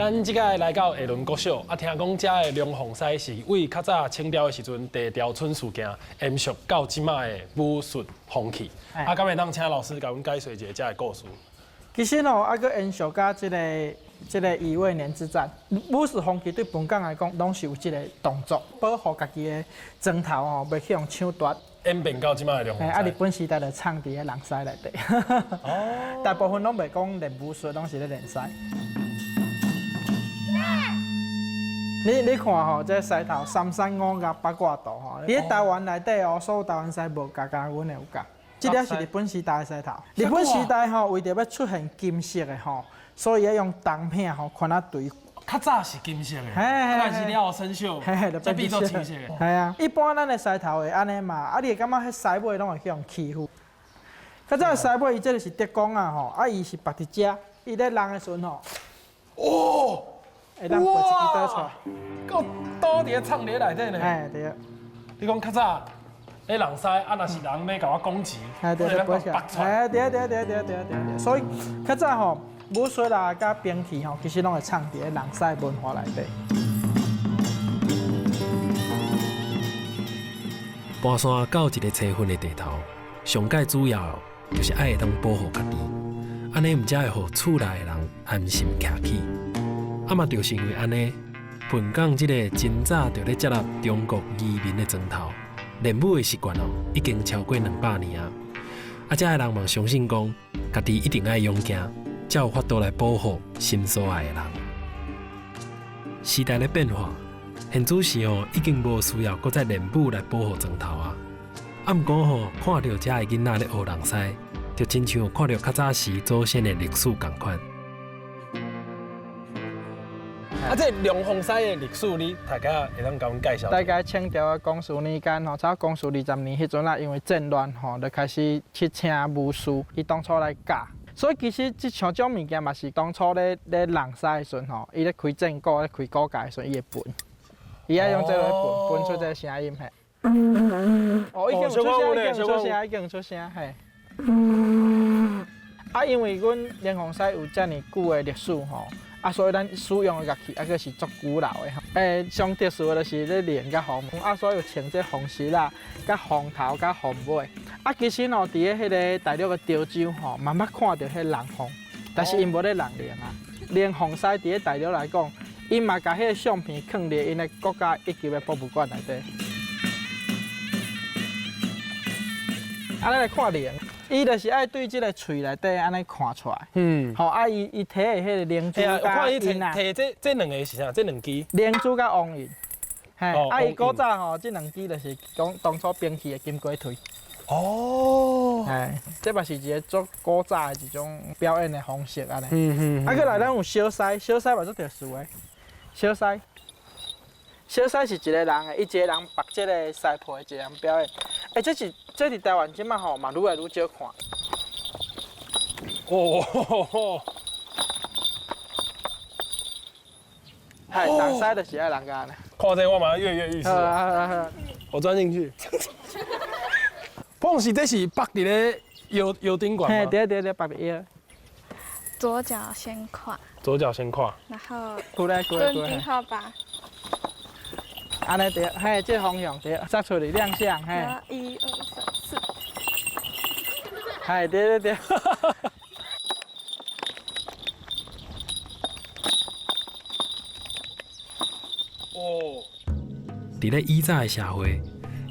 咱這擺來到下崙國小，啊，聽講遮的龍鳳獅是為較早清朝的時陣地條村事件延續到這擺的武術風氣。啊，敢會當請老師共阮解說一下遮的故事？其實哦，啊，閣延續佮這個乙未年之戰，武術風氣對本港來講，攏是有這個動作，保護家己的莊頭吼，袂去予搶奪。演變到這擺的龍鳳獅。啊，日本時代就藏佇咧龍獅內底。哦。大部分攏袂講練武術，攏是咧練獅。你看吼，這獅頭三山五岳八卦圖吼，佇咧台灣內底哦，所有台灣獅無共敢阮的有共。這粒是日本時代的獅頭。日本時代吼，為著欲出現金色的吼，所以愛用銅片吼圈仔錘。較早是金色的，但是了後生鏽，才變做青色的。係啊，一般咱的獅頭會按呢嘛，啊，你會感覺彼獅尾攏會去予欺負。較早的獅尾，伊這个是竹竿仔吼，啊，伊是縛佇遮，伊咧弄的時陣吼。哦。會當拔一支刀出來，閣刀佇咧藏佇咧內底呢。嘿，對。你講較早，彼人獅啊，若是人欲共我講錢，對對，拔出來。對對對對對對。所以較早吼，武術啦，佮兵器吼，其實攏會藏佇咧人獅文化內底。搬山到一個棲份的地頭，上蓋主要就是愛會當保護家己，按呢毋才會予厝內的人安心徛起。啊嘛，就是因為按呢，本港這个真早就咧接納中國移民的莊頭，練武的習慣哦，已經超過200年啊。啊，遮的人嘛相信講，家己一定愛勇健，才有法度來保護心所愛的人。時代咧變化，現此時哦，已經無需要閣再練武來保護莊頭啊。啊，毋過吼，看著遮的囡仔咧學龍獅，就親像看著較早時祖先的歷史仝款。啊，這龍鳳獅的歷史，你大概會當共阮介紹？大概清朝的光緒年間吼，差不多光緒20年彼陣啊，因為戰亂吼，就開始去請巫師，伊當初來教。所以其實這像這種物件嘛是當初咧弄獅的時陣吼，伊咧開戰鼓、咧開鼓架的時陣，伊會歕，伊愛用這個來歕，歕出這個聲音嘿。哦，已經有出聲，已經有出聲，已經有出聲嘿。啊，因為阮龍鳳獅有遮爾久的歷史吼。啊，所以咱使用的樂器，啊，閣是足古老的吼。上特殊的就是咧龍佮鳳，啊，所以有穿這鳳飾啦，佮鳳頭、佮鳳尾。啊，其實吼，佇咧彼个大陸的潮州吼，嘛捌看著彼龍鳳，但是𪜶無咧弄龍啊。龍鳳獅佇咧大陸來講，𪜶嘛共彼个相片囥佇𪜶的國家一級的博物館內底。啊，咱來看龍。伊就是愛對這个喙內底按呢看出來，吼啊伊提的彼个龍珠佮印啊，提這兩个是啥？這兩支龍珠佮王印，嘿，啊伊古早吼，這兩支就是講當初兵器的金雞腿。哦，嘿，這嘛是一個足古早的一種表演的方式按呢。啊，閣來咱有小獅，小獅嘛足特殊的，小獅，小獅是一个人的，伊一个人縛這个獅皮，一個人表演。欸，這是這佇台灣這馬吼嘛愈來愈少看。哦，嗨，人獅就是愛人家呢。看這我嘛躍躍欲試。我鑽進去。鳳是這是縛佇咧腰頂懸嗎？對對對，縛佇腰。左腳先跨。左腳先跨。然後。過來過來過來。蹲地吧。按呢對，嘿，這個方向對，再出去亮相，嘿。一二三四。嘿，對對對。哦。佇咧以早的社會，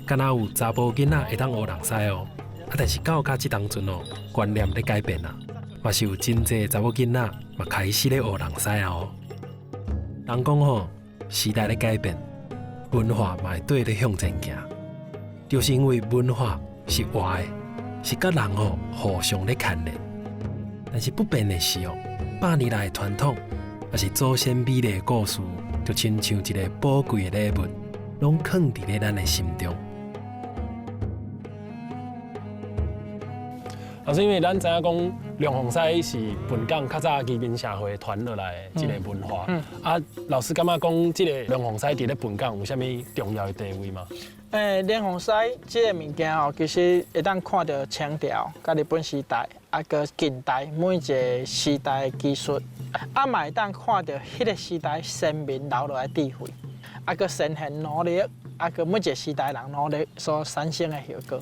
敢若有查埔囡仔會當學龍獅哦，啊，但是到較這當陣哦，觀念咧改變啊，嘛是有真濟查某囡仔嘛開始咧學龍獅啊哦。人講吼，時代咧改變。文化嘛會綴咧向前行，就是因為文化是活的，是佮人哦互相咧牽連。但是不變的是哦，百年來的傳統，抑是祖先美麗的故事，就親像一個寶貴的禮物，攏囥佇咧咱的心中。老師，因為咱知影講龍鳳獅是本港較早移民社會傳落來的一個文化。啊，老師感覺講這个龍鳳獅佇咧本港有啥物重要的地位嗎？蓮鳳獅這个物件吼，其實會當看著清朝、佮日本時代，啊，閣近代每一个時代的技術，啊，嘛會當看著彼个時代先民留落來智慧，啊，閣先賢努力，啊，閣每一个時代人努力所產生的效果。